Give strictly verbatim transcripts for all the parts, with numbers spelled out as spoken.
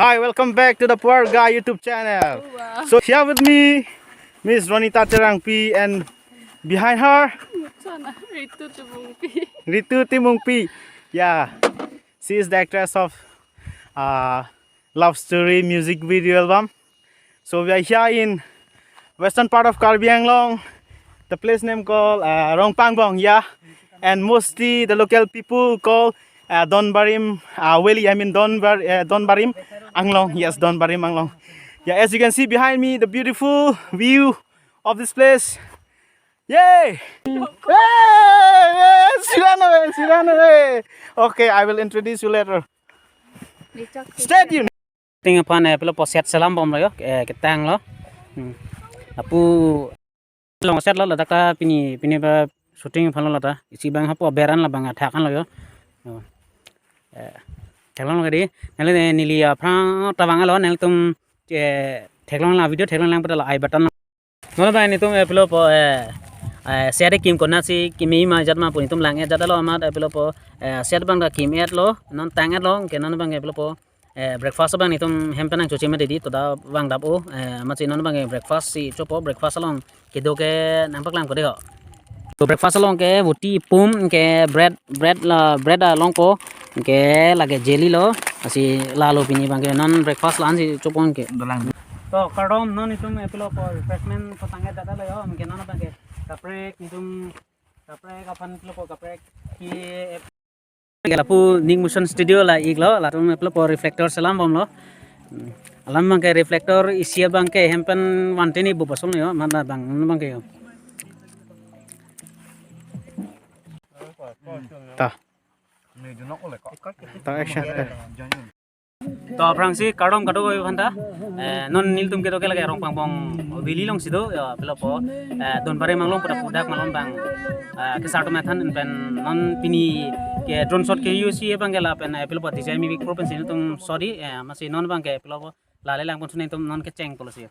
Hi, welcome back to the Poor Guy YouTube channel. Wow. So here with me, Miss Ronita Terangpi, and behind her, Sana, Ritu Timungpi. Ritu Timungpi. Yeah, she is the actress of uh, Love Story music video album. So we are here in western part of Karbi Anglong, the place name called uh, Rongpangbong, yeah. And mostly the local people call uh, Donbarim uh, Valley, I mean Donbar, uh, Donbarim Anglong, yes, Donbarim Anglong. Yeah, as you can see behind me, the beautiful view of this place. Yay! Hey, hey, Sirano, hey, Sirano, hey. Okay, I will introduce you later. Stay tuned. Shooting aphan eh, pilo po set selam bomlo yo, eh, ketanglo. Hmm. Lapu long set lo, ladak ta pini, pini ba shooting aphan lo lata. Isi abang hapo beran labang athak an lo yo. Oh. Eh, theklong lo kadi. Neli, eh, neli aphrang ta vanglo, nelitum, eh, theklong la video, theklong lang pada la I button lo. Non abang netum eh, pilo po eh, eh, set kim konatsi kimi ma jat ma pu netum lang eh jat lo amat eh, pilo po eh, set abang ta kim et lo, non tang et lo, ke non abang eh, pilo po eh, breakfast abang netum hem pen nangchoche ma dedi, to da vangdap o, eh, amatsi non abang eh, breakfast si chopo, breakfast along kedo ke nangpaklang kode ho. To breakfast along ke voti pum ke bread, bread la, bread along po ke lake jelly lo, lasi lalo pini abang ke non breakfast la-an si chopo ke. Dalang. To kardom, non netum eh, pilo po refreshment to tang et dada lo yo, ke non abang ke kaprek netum kaprek aphan pilo po kaprek ki eh, ke lapu Nick Motion Studio la iklo, latum eh, pilo po reflector selam bomlo. Hmm. Alam abang ke reflector isi abang ke hem pen one twenty bu pasong yo, mana abang, abang ke yo. Ta. Ta action. To aphrangsi kardom kadokave aphanta. Eh, non nelitum kedo ke lake Rongpangbong Valley alongsi do, ya, pilo po. Eh, Donbarim Anglong pu ta pu dak malom abang. Eh, kesar atum ethan pen non pini ke drone shot ke use abang ke lapen eh, pilo po D J I Mavic Pro pensi netum shot di, eh, amatsi non abang ke pilo po lale lang pon sune netum non kecheng pulo si.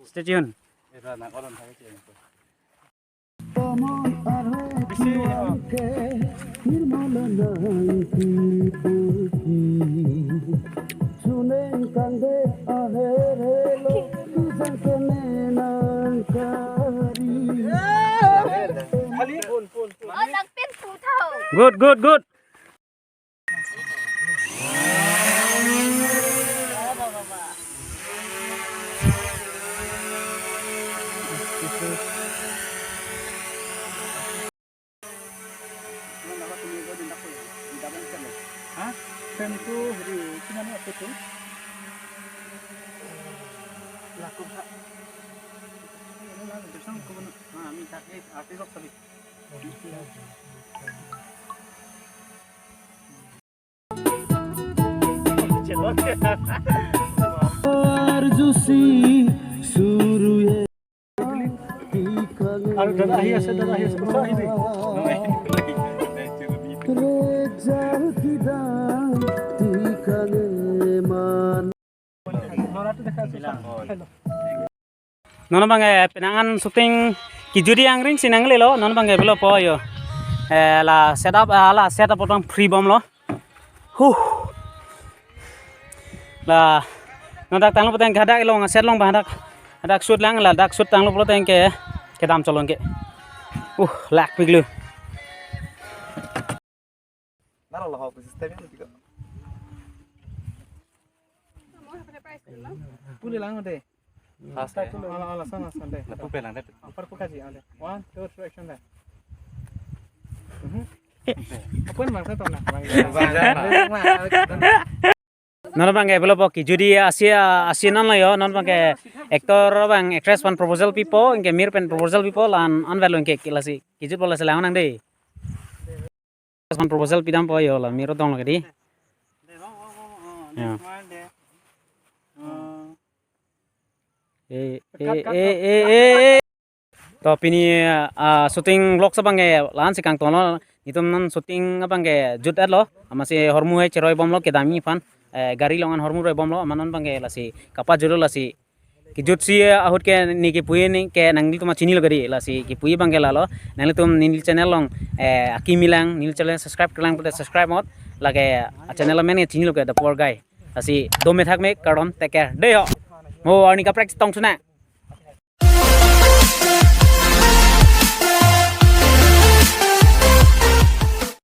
Stay tuned. Oh, nang pin pu tho. Good, good, good. Ha? Fan itu, heৰি, কিমান আছে এইটো? Laku, ha? Ini lah, bisa aku benar. Nah, minta, eh, artis apa tadi? আৰু দাদা আহি আছে, দাদা আহি আছে, ওচৰ আহিবি। ল'ৰাটো দেখা আছে, চাওক। Hello। Non abang eh, penang an shooting kejut di angring si nanglelo, non abang eh, pilo po yo. Eh, la set up, ah, la set up abang free bomlo. Huh. La, non dak tanglo putang hadak ilong, set along abang hadak. Hadak shoot lang, ladak shoot tanglo putang ke, kedam cholong ke. Uh, lak pik lo. Naro lo ho, system ini juga. Puli lang deh. Hasta tu lo. Ala, ala, sana, sana deh. Lapu pelang deh. Upar pukaji, ale. One, two, three, action deh. Mhm. Apun mangsa to na. Non abang ke pilo po kejut di asi, asi non lo yo, non abang ke actor abang actress aphan proposal pipo, anke mir pen proposal pipo, la-an anvet lo anke lasi kejut po lasi lang nang dei. Aphan proposal pidam po yo, la mir adong lo kedi. Ya. Eh, eh, eh, eh, eh, eh. To pini ah, shooting vlogs abang ke la-an si kangtonlo, netum non shooting abang ke jut et lo, amatsi hormu hai cheroi bomlo kedamji aphan, eh, gari along an hormu roi bomlo, amat non abang ke lasi kapajutlo lasi. Kejut si ahut ke ne kepu ne ke nanglitum chinilo kedi, lasi kepu abang ke lalo, nanglitum neli channel along, eh, akimi lang, neli channel subscribe kelang pute subscribe mot, lake a channel amen ke chinilo ke The Poor Guy. Lasi dome thakme, kardom, take care. Dei ho. Mo arni kaprek chetong sunang.